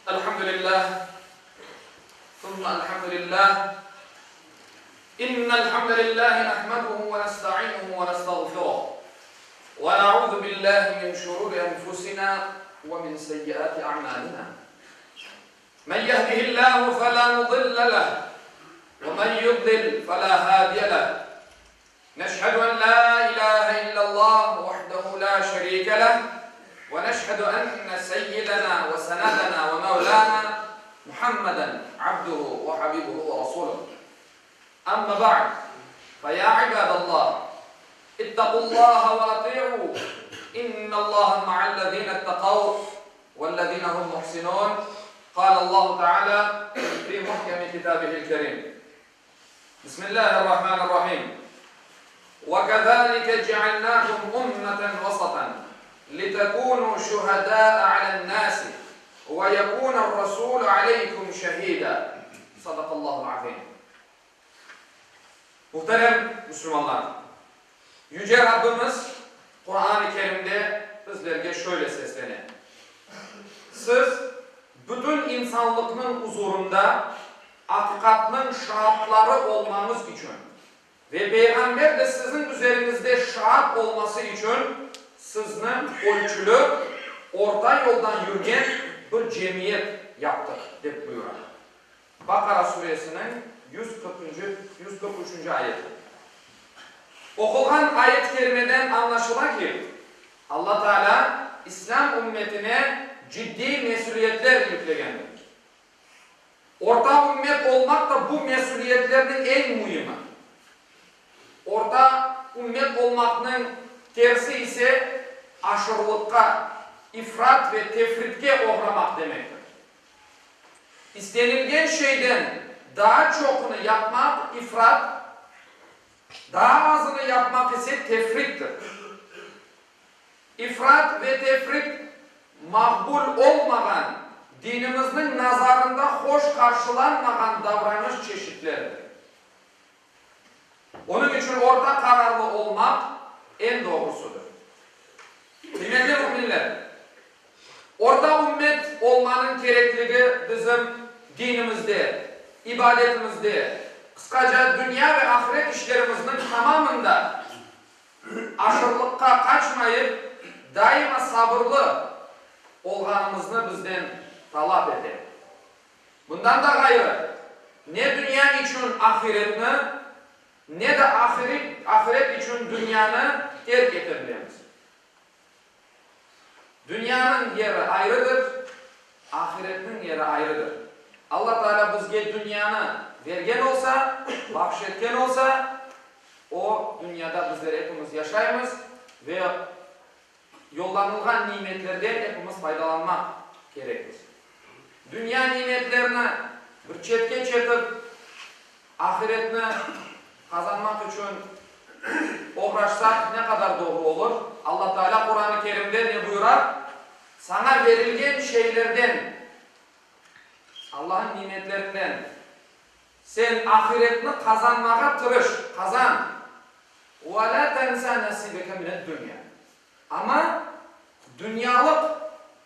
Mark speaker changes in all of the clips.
Speaker 1: الحمد لله ثم الحمد لله إن الحمد لله نحمده ونستعينه ونستغفره ونعوذ بالله من شرور أنفسنا ومن سيئات أعمالنا من يهده الله فلا مضل له ومن يضلل فلا هادي له نشهد أن لا إله إلا الله وحده لا شريك له ونشهد أن سيدنا وسندنا ومولانا محمدا عبده وحبيبه ورسوله أما بعد فيا عباد الله اتقوا الله وأطيعوا إن الله مع الذين اتقوا والذين هم محسنون قال الله تعالى في محكم كتابه الكريم بسم الله الرحمن الرحيم وكذلك جعلناكم أمة وسطا لتكونوا شهداء على الناس ويكون الرسول عليكم شهيدا صدق الله العظيم Muhterem Müslümanlar! Yüce Rabbimiz Quran-ı Kerimde bizlerge şöyle seslene, Siz bütün insanlıqnıñ uzurında aqiqatnıñ şaatları olmañız içün ve Peyğamber de siziñ üzeriñizde şaat olması içün sizni ölçüli, orta yoldan yürgen bir cemiyet yaptıq, dep buyura. Baqara suresiniñ 140-ncı, 143-nci ayeti. Oqulğan ayet-i kerimeden añlaşıla ki, Alla Teala İslâm ümmetine ciddiy mesüliyetler yüklegendir. Orta ümmet olmaq da bu mesüliyetlerniñ eñ müimi. Orta ümmet olmaqnıñ tersi ise aşırılıqqa, ifrat ve tefritke oğramaq demektir. İstenilgen şeyden daa çoqunı yapmaq, ifrat, daa azını yapmaq ise tefrittir. İfrat ve tefrit maqbul olmağan, dinimizniñ nazarında hoş qarşılanmağan davranış çeşitleridir. Onıñ içün orta qararlı olmaq eñ doğrusıdır. Qıymetli müminler! Orta ümmet olmanıñ kerekligi bizim dinimizde, ibadetimizde, qısqaca dünya ve ahiret işlerimizniñ tamamında aşırılıqqa qaçmayıp, daima sabırlı olğanımıznı bizden talap ete. Bundan da ğayrı, ne dünya içün ahiretni, ne de ahiret içün dünyanı terk ete bilemiz. Dünyanıñ yeri ayrıdır, ahiretniñ yeri ayrıdır. Alla Teala bizge dünyanı vergen olsa, bahş etken olsa, o dünyada bizler epimiz yaşaymız ve yollanılğan nimetlerden epimiz faydalanmaq kerekmiz. Dünya nimetlerini bir çetke çetip, ahiretni qazanmaq içün oğraşsaq ne qadar doğru olur. Alla Teala Quran-ı Kerimde ne buyura? Saña berilgen şeylerden, Allahnıñ nimetlerinden, sen ahiretni qazanmağa tırış, qazan. Ve lâ tense nasibeke mined-dünya. Amma dünyalıq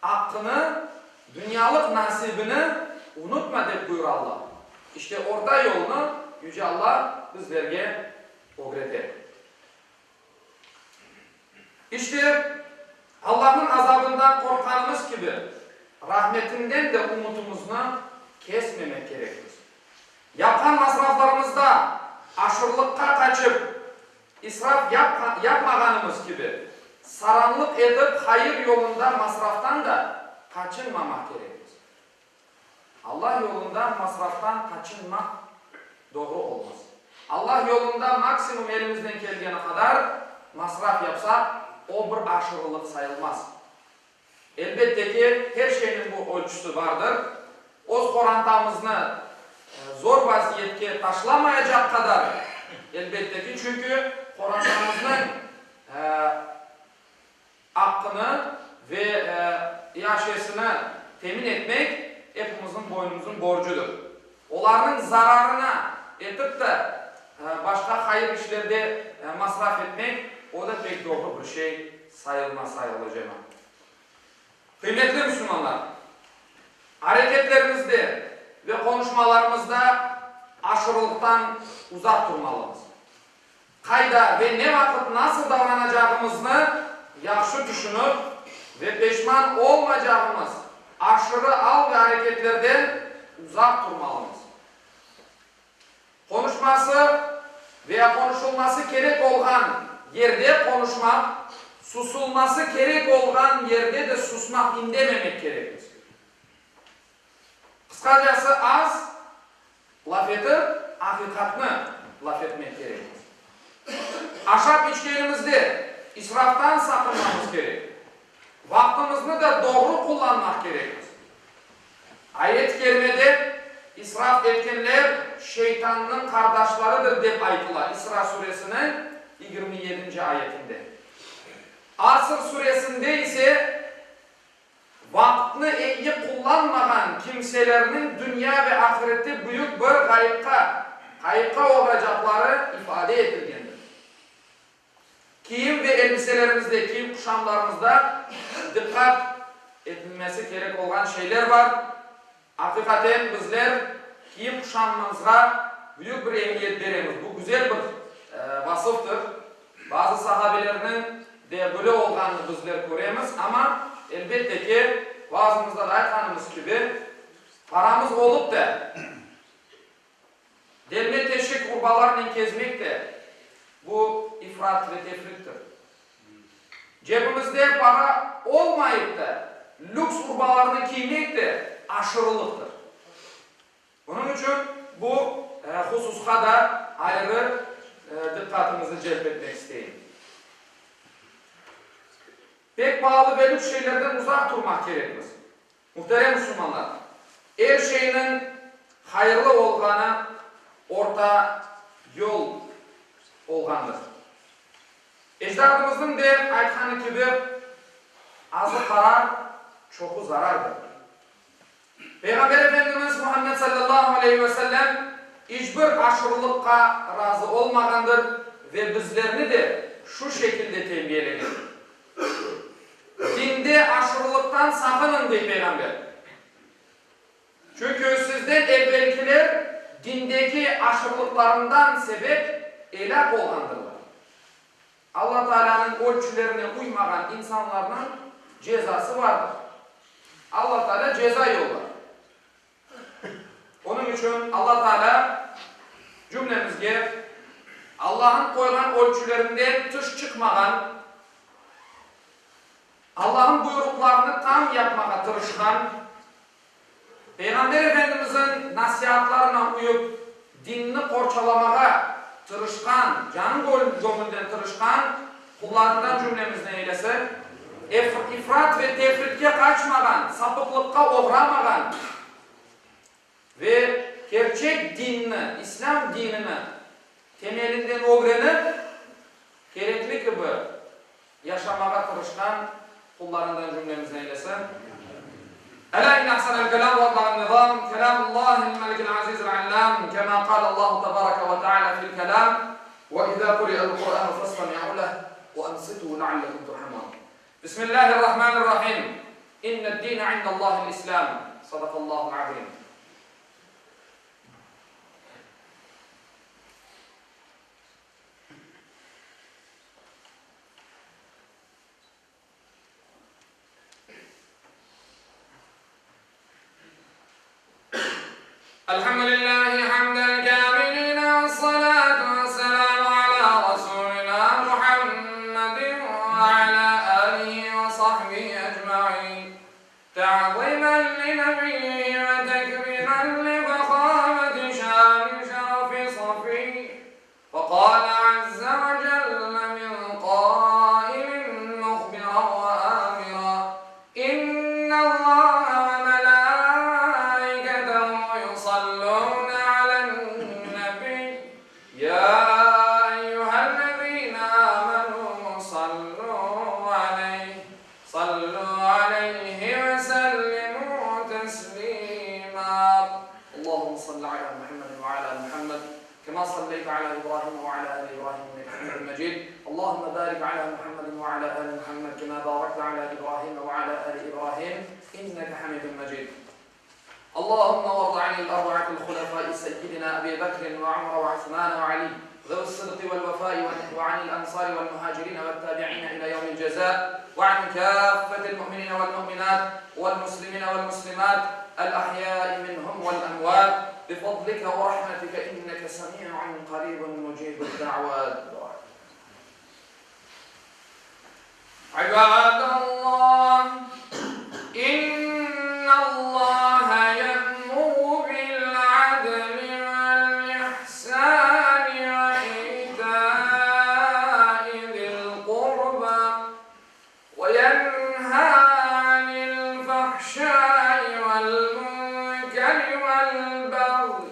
Speaker 1: aqqını, dünyalıq nasibini unutma, dep buyura Alla. İşte orta yolnı Yüce Alla bizlerge ögrete. İşte, Allanıñ azabından qorqqanımız kibi, rahmetinden de ümütimizni kesmemek kerekmiz. Yapqan masraflarımızda aşırılıqqa qaçıp, İsraf yapmağanımız kibi, saranlıq etip hayır yolunda masraftan da qaçınmamaq kerekmiz. Allah yolunda masraftan qaçınmaq doğru olmaz. Allah yolunda maksimum elimizden kelgeni qadar masraf yapsaq, o bir aşırılıq sayılmaz. Elbette ki, her şeyniñ bir ölçüsi bardır. Öz qorantamıznı zor vaziyetke taşlamayacaq qadar, elbette ki, çünki qorantamıznıñ aqqını ve iaşesini temin etmek epimizniñ boynumıznıñ borcudır. Olarnıñ zararına etip de başqa hayır işlerde masraf etmek, o da pek doğru bir şey sayılmaz, sayğılı cemaat. Qıymetli müslümanlar! Areketlerimizde ve qonuşmalarımızda aşırılıqtan uzaq turmalımız. Qayda ve ne vaqıt nasıl davranacağımıznı yahşı tüşünip ve peşman olmaycağımız aşırı al ve areketlerden uzaq turmalımız. Qonuşması ve ya qonuşulması kerek olğan yerde qonuşmaq, susulması kerek olğan yerde de susmaq, indememek kerekmiz. Qısqacası, az laf etip, aqiqatnı laf etmek kerekmiz. Aşap-içkenimizde israftan saqınmamız kerek. Vaqtımıznı da doğru qullanmaq kerekmiz. Ayet-i kerimede israf etkenler şeytannıñ qardaşlarıdır dep aytıla, İsra suresiniñ 27-nci ayetinde. Asr suresinde ise vaqıtnı eyi qullanmağan kimselerniñ dünya ve ahirette büyük bir ğayıpqa, qayıpqa oğracaqları ifade etilgendir. Kiyim ve elbiselerimizde, kiyim-quşamlarımızda diqqat etilmesi kerek olğan şeyler bar. Aqiqaten, bizler kiyim-quşamımızğa büyük bir emiyet beremiz. Bu güzel bir vasıftır. Bazı sahabelerniñ de böyle olğanını bizler köremiz. Amma, elbette ki, vaazımızda da aytqanımız kibi, paramız olıp da, Delme-teşik urbalarnen kezmek de, bu ifrat ve tefrittir. Cebimizde para olmayıp da, lüks urbalarnı kiymek de aşırılıqtır. Bunıñ içün bu hususqa da ayrı diqqatıñıznı celp etmek isteyim. Pek paalı ve lüks şeylerden uzaq turmaq kerekmiz. Muhterem musulmanlar! Er şeyniñ hayırlı olğanı orta yol olğandır. Ecdadımıznıñ de aytqanı kibi, azı qarar, çoqu zarardır. Peyğamber Efendimiz Muhammed sallallahu aleyhi ve sellem iç bir aşırılıqqa razı olmağandır ve bizlerni de şu şekilde tenbiyelegendir. Dinde aşırılıqtan saqınıñ, dey Peyğamber. Çünki sizden evvelkiler dindeki aşırılıqlarından sebep elâk olğandırlar. Alla Taalânıñ ölçülerine uymağan insanlarnıñ cezası vardır. Alla Taalâ ceza yollar. Onıñ içün Alla Taalâ cümlemizge Allah'ın qoyğan ölçülerinden tış çıqmağan, Allah'ın buyruqlarını tam yapmağa tırışqan, Peyğamber Efendimizin nasiatlarına uyıp dinni qorçalamağa tırışqan, canı-göñülden tırışqan qullarından cümlemizni eylesin, ifrat ve tefritke qaçmağan, sapıqlıqqa oğramağan ve kerçek dinni, İslâm dinini temelinden ögrenip, kerekli kibi yaşamağa tırışqan qullarından cümlemizni eylesin. Elâ inne ahsenel kelâm ve ebleğen nizâm, kelâmullâhil melikil azîzil allâm, kemâ kâlellâhu tebâreke ve teâlâ fil kelâm, Ve izâ kuri'el Kur'ânu festemi'û leh ve ansitû leallekum turhamûn. Bismillâhir-Rahmânir-Rahîm. İnned-dîne indellâhil İslâm. Sadakallâhul azîm. Elhamdülillahi hamden kâmilîne vessalâtu vesselâmu alâ rasûlinâ Muhammedin ve alâ âlihi ve sahbihi ecmaîn. Te'zîmen li nebiyyihi ve tekrîmen li fehâmeti şâni şerefi safîh. Feqâle azze ve celle min qâilin muhbiran ve âmira, İnnallâhe ve melâiketehu yusallûne alen-nebiy, yâ eyyühellezîne âmenû sallû aleyh, sallû aleyhi ve sellimû teslîmâ. Allahümme salli alâ Muhammedin ve alâ Muhammed. Kema salleyte alâ İbrahim ve alâ âli İbrahim inneke hamidun mecid. Allahümme barik alâ Muhammedin ve alâ âli Muhammed kema barakte alâ İbrahim ve alâ âli İbrahim inneke hamidun mecid. Allahümme varda anil arbaatil hulefai seyyidina Ebi Bekrin ve Umar ve Usman ve Ali zevi's-sıdqi vel-vefai ve anil ensari vel-muhacirine ve't-tabi'ine ila yevmil ceza ve an kâffetil mu'minine vel-mu'minat vel-muslimine vel-muslimat el-ahyai minhum vel-emvat bifadlike ve rahmetike inneke semi'un qaribun mucibud-da'vat. İbadallah, İnnallaha ye'muru bil-adli vel-ihsani ve ita'i zil-qurba ve yenha anil-fahşai vel-munkeri vel-bagyi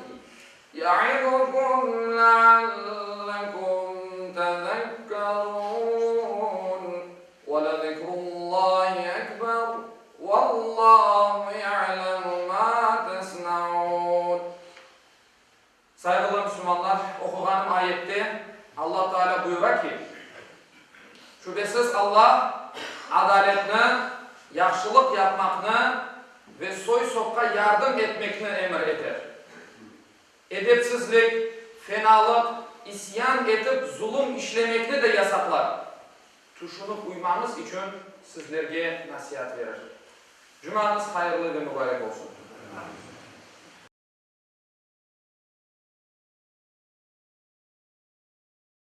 Speaker 1: Ya'izukum leallekum tezekkerun ve lezikrullahi ekber vallahu ya'lemu ma tesnaun. Sayğılı müslümanlar, oquğanım ayette Alla Teala buyura ki, Şübesiz Alla adaletni, yahşılıq yapmaqnı ve soy-sopqa yardım etmekni emir eter. Edepsizlik, fenalıq, isyan etip zulum işlemekni de yasaqlar. Tüşünip uymañız içün sizlerge nasiat verir. Cumañız hayırlı ve mubarek olsun.